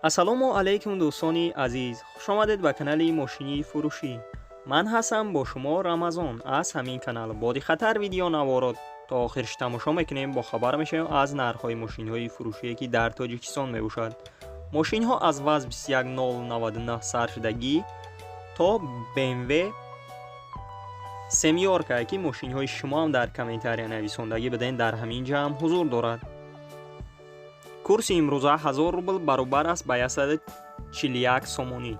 Ассалому алайкум, дӯстони азиз, хушомадед ба канали мошини фурӯшӣ. Ман ҳастам бо шумо Рамазон. Аз ҳамин канал бо диққаттар видеонаворо то охирш тамошо мекунем, бохабар мешавем аз нархҳои мошинҳои фурӯшие, ки дар Тоҷикистон мебошад. Мошинҳо аз ВАЗ 21099 сар шудагӣ то БМВ семёрка, ки мошинҳои шумоам дар комментария нависондагӣ биден, дар ҳамин ҷа ҳам ҳузур дорад. Курси имрӯза 1000 рубл баробар аст ба 141 сомонӣ.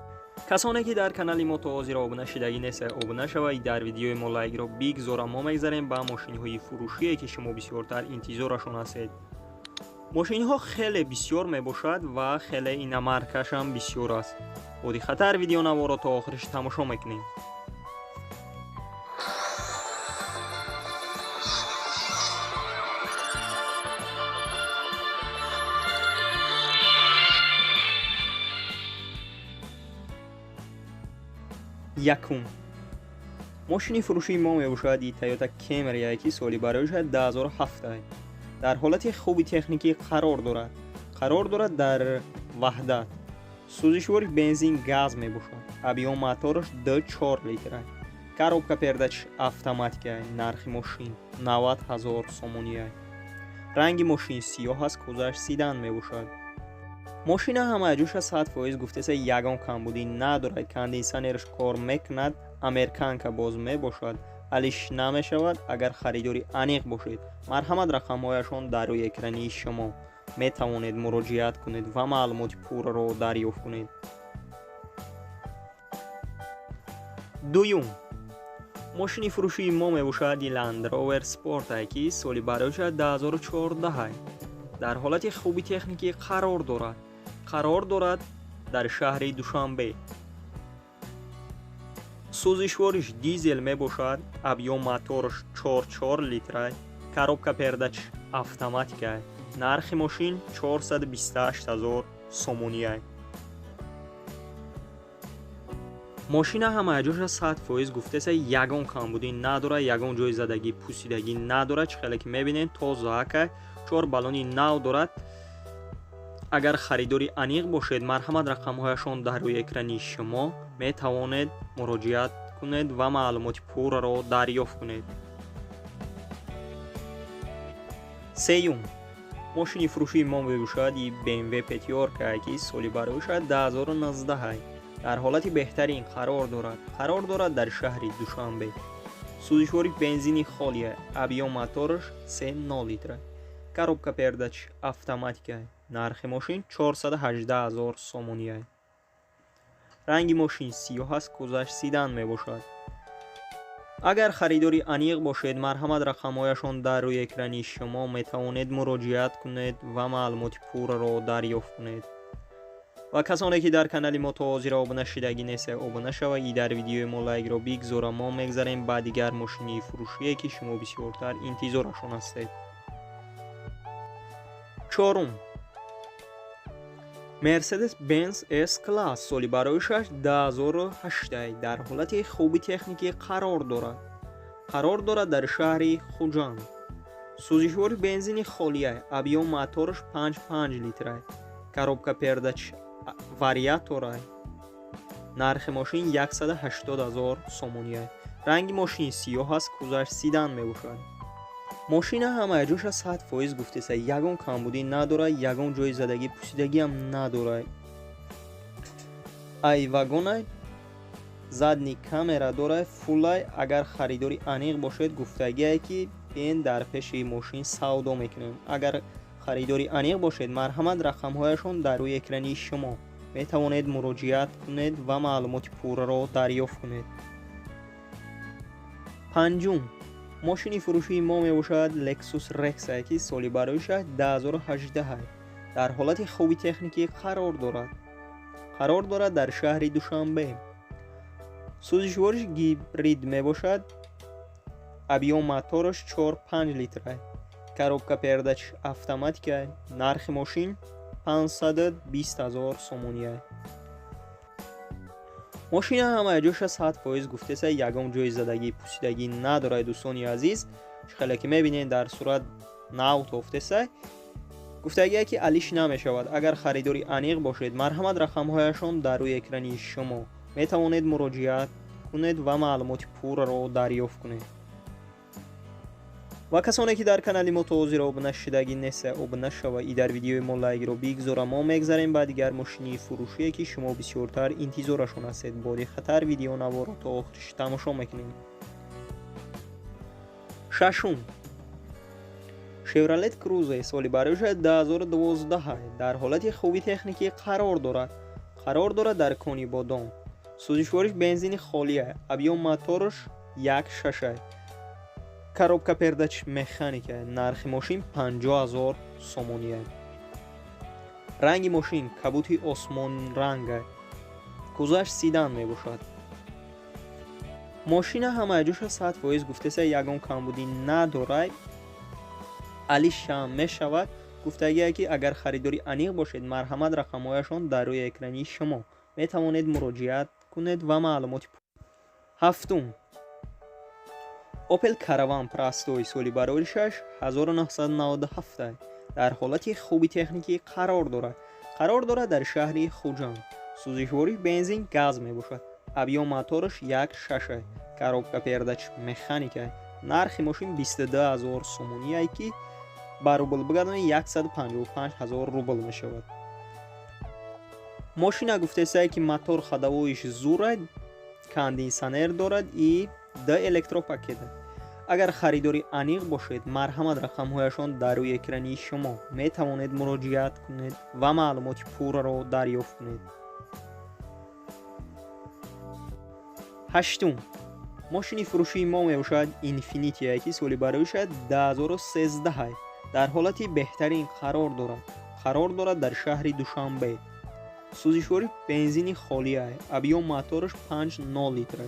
Касоне ки дар канали мо то ҳозир обуна шидагӣ нест, обуна шавед, дар видеои мо лайкро бигзора. Мо мегзарем ба мошинҳои фурӯшие, ки шумо бисёртар интизорашон ҳастед. Мошинҳо хеле бисёр мебошад ва хеле иномаркашам бисёр аст. Бо диққаттар видеонаворо то охириш тамошо мекунем. Якум мошини фурӯшии мо мебошад и Тойота Кемрия, ки соли барояшад 2007, дар ҳолати хуби техникӣ қарор дорад. Қарор дорад дар Ваҳдат. Сӯзишвори бензин газ мебошад. Объём мотораш 2,4 литра, коробка передач автоматика. Нархи мошин 90 ҳазор сомония. Ранги мошин сиёҳ аст, кузаш седан мебошад. Мошина ҳамаҷоша 100% гуфтеса, ягон камбудӣ надорад. Кондитсионераш кор мекунад, американка боз мебошад, алиш намешавад. Агар харидори аниқ бошед, марҳамат, рақамҳояшон дар рӯи экрани шумо, метавонед муроҷиат кунед ва маълумоти пурраро дарёфт кунед. Дуюм мошини фурӯшии мо мебошад Land Rover Sport, ки соли барояшад 2014, дар ҳолати хуби техникӣ қарор дорад. Қарор дорад дар шаҳри Душанбе. Сӯзишвориш дизел мебошад. Объём мотораш 4,4 литра, коробка передач автоматика. Нархи мошин 428 ҳазор сомония. Мошина ҳамаҷоша 100% гуфтеса, ягон камбудӣ надорад, ягон ҷои задагӣ, пусидагӣ надорад. Чӣ хеле ки мебинед, тозаака, чор баллони нав дорад. Агар харидори аниқ бошед, марҳамат, рақамҳояшон дар рӯи экрани шумо, метавонед муроҷиат кунед ва маълумоти пурраро дарёфт кунед. Сеюм мошини фурӯшии мо мебошад и BMW пятёрка, ки соли барояшад 2019, дар ҳолати беҳтарин қарор дорад. Қарор дорад дар шаҳри Душанбе. Сӯзишвори бензини холия, объём мотораш 3,0 литра, коробка передач автоматика. Нархи мошин 418 ҳазор сомония. Ранги мошин сиёҳ аст, кузаш седан мебошад. Агар харидори аниқ бошед, марҳамат, рақамҳояшон дар рӯи экрани шумо, метавонед муроҷиат кунед ва маълумоти пурраро дарёфт кунед. Ва касоне ки дар канали мо то ҳозир обуна шидагӣ нест, обуна шавед и дар видеои мо лайкро бигзора. Мо мегзарем ба дигар мошини фурӯшие, ки шумо бисёртар интизорашон ҳастед. Чорум Мерседес Бенз С класс, соли барояшаш 2008, дар ҳолати хуби техникӣ қарор дорад. Қарор дорад дар шаҳри Хуҷанд. Сӯзишвори бензини холия, объём мотораш 5,5 литра, коробка передач вариатора. Нархи мошин 180 ҳазор сомония. Ранги мошин сиёҳ аст, кузаш седан мебошад. Мошина ҳамаҷоша 100% гуфтеса, ягон камбудӣ надорад, ягон ҷои задагӣ, пусидагиам надорад. Ай вагонай, задний камера дорад, фулай. Агар харидори аниқ бошед, гуфтагие ки бен дар пеши мошин савдо мекунем. Агар харидори аниқ бошед, марҳамат, рақамҳояшон дар рӯи экрани шумо, метавонед муроҷиат кунед ва маълумоти пурраро дарёфт кунед. Панҷум мошини фурӯшии мо мебошад Lexus RX, ки соли барояшад 2018, дар ҳолати хуби техникӣ қарор дорад. Қарор дорад дар шаҳри Душанбе. Сӯзишвориш гибрид мебошад. Объём мотораш 4,5 литра, коробка передач автоматика. Нархи мошин 520 ҳазор сомония. Мошина ҳамаҷоша 100% гуфтеса, ягон ҷои задагӣ, пусидагӣ надорад. Дӯстони азиз, чӣ хеле ки мебинед, дар сурат нав тофтеса. Гуфтагие ки алиш намешавад. Агар харидори аниқ бошед, марҳамат, рақамҳояшон дар рӯи экрани шумо, метавонед муроҷиат кунед ва маълумоти пурраро дарёфт кунед. Ва касоне ки дар канали мо то ҳозир обуна шудагӣ неста, обуна шава и дар видеои мо лайкро бигзора. Мо мегзарем ба дигар мошини фурӯшие, ки шумо бисёртар интизорашон ҳастед. Бо диққаттар видеонаворо то охириш тамошо мекунем. Шашум, Шевролет Крузе, соли барояш 2012, дар ҳолати хуби техникӣ қарор дорад. Қарор дорад дар Конибодом. Сӯзишвориш бензини холия, объём мотораш 1,6, коробка передач механика. Нархи мошин 50 000 сомония. Ранги мошин кабути осмонранга, кузаш седан мебошад. Мошина ҳамаи ҷоша 100% гуфтеса, ягон камбудӣ надорад, алишам мешавад. Гуфтагие ки агар харидори аниқ бошед, марҳамат, рақамҳояшон дар рӯи экрани шумо, метавонед муроҷиат кунед ва маълумоти. Ҳафтум, Опел Караван Простой, соли бароришаш 1997, дар ҳолати хуби техникӣ қарор дорад. Қарор дорад дар шаҳри Хуҷанд. Сӯзишвориш бензин газ мебошад, объём мотораш 1,6, коробка передач механика. Нархи мошин 22 000 сомоние, ки ба рубл бигардонед, 155 000 рубл мешавад. Мошина гуфтесае, ки мотор ходовой иш зурад, кондитсионер дорад и д электропакет. Агар харидори аниқ бошед, марҳамат, рақамҳояшон дар рӯи экрани шумо, метавонед муроҷиат кунед ва маълумоти пурраро дарёфт кунед. Ҳаштум мошини фурӯшии мо мебошад Инфинития, ки соли бароишад 2013, дар ҳолати беҳтарин қарор дорад. Қарор дорад дар шаҳри Душанбе. Сӯзишвори бензини холия, объём мотораш 5,0 литра,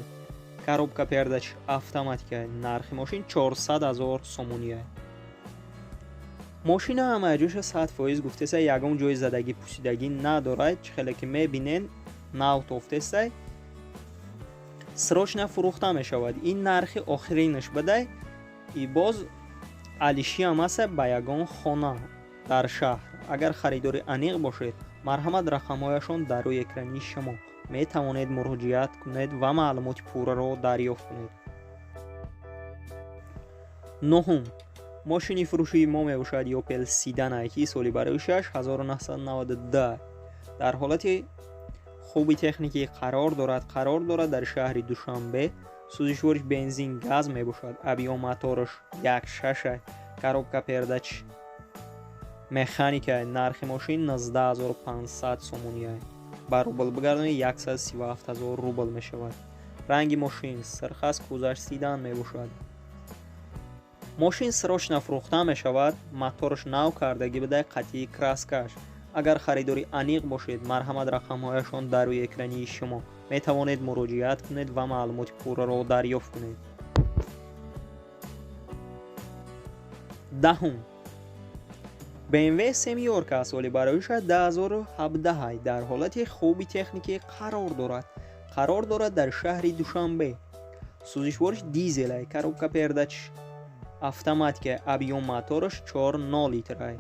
коробка передач автоматика. Нархи мошин 400 000 сомония. Мошина ҳамаи ҷоша 100% гуфтеса, ягон ҷои задагӣ пусидагӣ надорад. Чӣ хеле ки мебинен, нав тофтесай, срочно фурӯхта мешавад. Ин нархи охиринаш бадай и боз алишиам аста ба ягон хона дар шаҳр. Агар харидори аниқ бошед, марҳамат, рақамҳояшон дар рӯи экрани шумо, метавонед муроҷиат кунед ва маълумоти пурраро дарёфт кунед. Нуҳум мошини фурӯшии мо мебошад Опел Седана, ки соли бароишаш 1992, дар ҳолати хуби техникӣ қарор дорад. Қарор дорад дар шаҳри Душанбе. Сӯзишвориш бензин газ мебошад, объём мотораш 1,6, коробка передач механика. Нархи мошин 19 500 сомония, ба рубл бигардонед, 137 000 рубл мешавад. Ранги мошин сирх аст, кузаш седан мебошад. Мошин срочно фурӯхта мешавад, мотораш нав кардагӣ буда, қатъии краска ш. Агар харидори аниқ бошед, марҳамат, рақамҳояшон дар рӯи экрани шумо, метавонед муроҷиат кунед ва маълумоти пурраро дарёфт кунед. Даҳум, BMW семёрка, соли бароиша 2017, дар ҳолати хуби техникӣ қарор дорад. Қарор дорад дар шаҳри Душанбе. Сӯзишвориш дизелай, коробка передач автоматика, объём мотораш 4,0 литрай.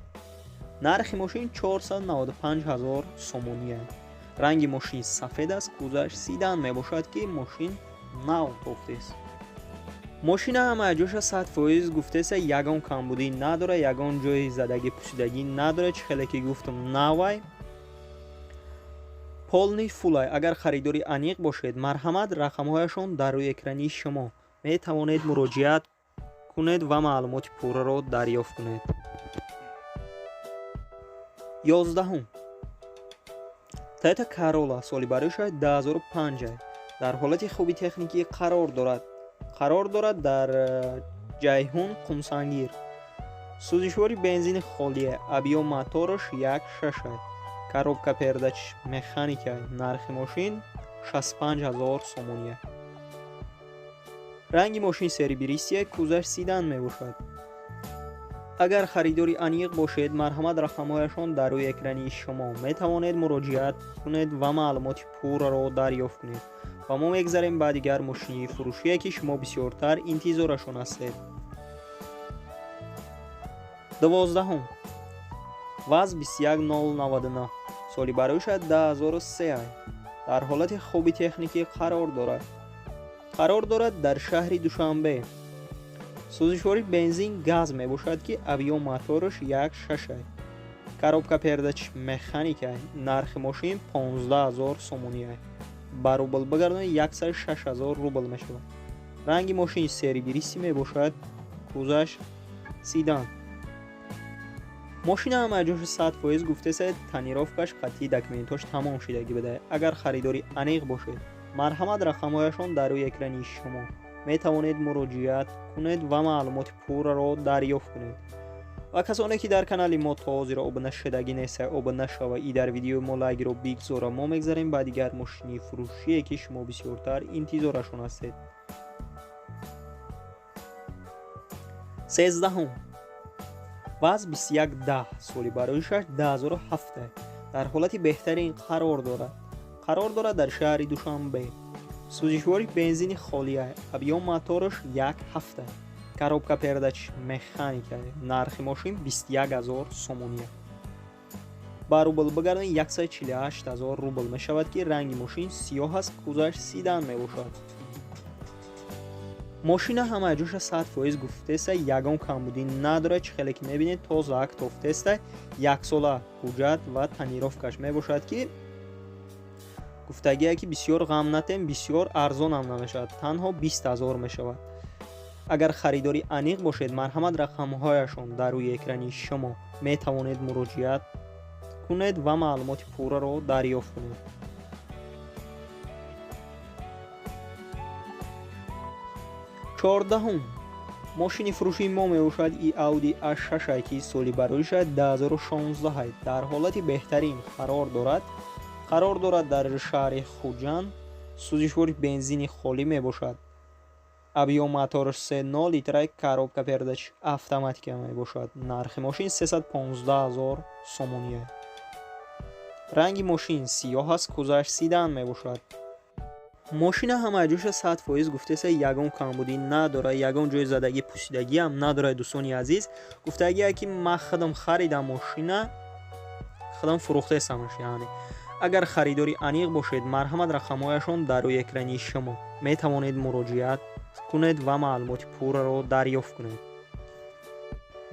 Нархи мошин 495 000 сомония. Ранги мошин сафед аст, кузаш седан мебошад, ки мошин нав тофтест. Мошина ҳамаи ҷоша 100% гуфтеса, ягон камбудӣ надора, ягон ҷои задагӣ пусидагӣ надора. Чӣ хеле ки гуфтам, навай, полный фулл ай. Агар харидори аниқ бошед, марҳамат, рақамҳояшон дар рӯи экрани шумо, метавонед муроҷиат кунед ва маълумоти пурраро дарёфт кунед. 11-ум, Тойота Corolla, соли бароиша 2005, дар ҳолати хуби техникӣ қарор дорад. Қарор дорад дар Ҷайҳун, Қумсангир. Сӯзишвори бензини холия, объём мотораш 1,6, коробка передач механика. Нархи мошин 65 000 сомония. Ранги мошин серебристый, кузаш седан мебошад. Агар харидори аниқ бошед, марҳамат, рақамҳояшон дар рӯи экрани шумо, метавонед муроҷиат кунед ва маълумоти пурраро дарёфт кунед. Ва мо мегзарем ба дигар мошини фурӯшие, ки шумо бисёртар интизорашон ҳастед. 12-ум, ВАЗ 21099 соли бароиша 2003. Дар ҳолати хуби техникӣ қарор дорад. Қарор дорад дар шаҳри Душанбе. Сӯзишвори бензин газ мебошад, ки объём мотораш 1.6. Коробка передач механика. Нархи мошин 15 000 сомонӣ. Ба рубл бигардонед 106 000 рубл мешавад. Ранги мошин серебристый мебошад, кузаш седан. Мошина ҳама ҷоша 100% гуфтеса, тонировкаш қатъи документош тамом шидагӣ буда. Агар харидори аниқ бошед, марҳамат, рақамҳояшон дар рӯи экрани шумо, метавонед муроҷиат кунед ва маълумоти пурраро дарёфт кунед. Ва касоне ки дар канали мо то ҳозир обуна шудагӣ неста, обуна шава и дар видеои мо лайкро бигзора. Мо мегзарем ба дигар мошини фурӯшие, ки шумо бисёртар интизорашон ҳастед. 13-ум ВАЗ 2110 соли бароишаш 2007. Дар ҳолати беҳтарин қарор дорад. Қарор дорад дар шаҳри Душанбе. Сӯзишвори бензини холия, объём мотораш 1.7, коробка передач механика. Нархи мошин 21 000 сомонӣ. Ба рубл бигардонед 148 000 рубл мешавад, ки ранги мошин сиёҳ аст, кузаш седан мебошад. Мошина ҳама ҷоша 100% гуфтеса, ягон камбудӣ надорад. Чӣ хеле ки мебинед, тоза тофтеста, яксола ҳуҷҷат ва тонировкаш мебошад, ки гуфтагие ки бисёр ғам натем, бисёр арзонам намешавад, танҳо 20 000 мешавад. Агар харидори аниқ бошед, марҳамат, рақамҳояшон дар рӯи экрани шумо, метавонед муроҷиат кунед ва маълумоти пурраро дарёфт кунед. 14-ум мошини фурӯшии мо мебошад и Audi A6, ки соли бароиша 2016, дар ҳолати беҳтарин қарор дорад. Қарор дорад дар шаҳри Хуҷанд. Сӯзишвори бензини холӣ мебошад. Объём мотораш 3.0 литра, коробка передач автоматика мебошад. Нархи мошин 315 000 сомонӣ. Ранги мошин сиёҳ аст, кузаш седан мебошад. Мошина ҳама ҷоша 100% гуфтеса, ягон камбудӣ надорад, ягон ҷои задагӣ пусидагиам надорад. Дӯстони азиз, гуфтагие ки ман худам харидам мошина, худам фурӯхтесамаш. Яъне агар харидори аниқ бошед, марҳамат, рақамҳояшон дар рӯи экрани шумо, метавонед муроҷиат кунед ва маълумоти пурраро дарёфт кунед.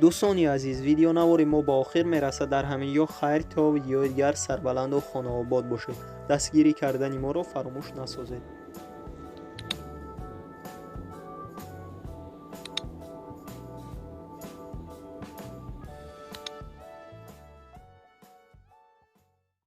Дӯстони азиз, видеонавори мо ба охир мерасад. Дар ҳамин ҷо хайр, то видеои дигар сарбаланду хонаобод бошед. Дастгирӣ кардани моро фаромӯш насозед.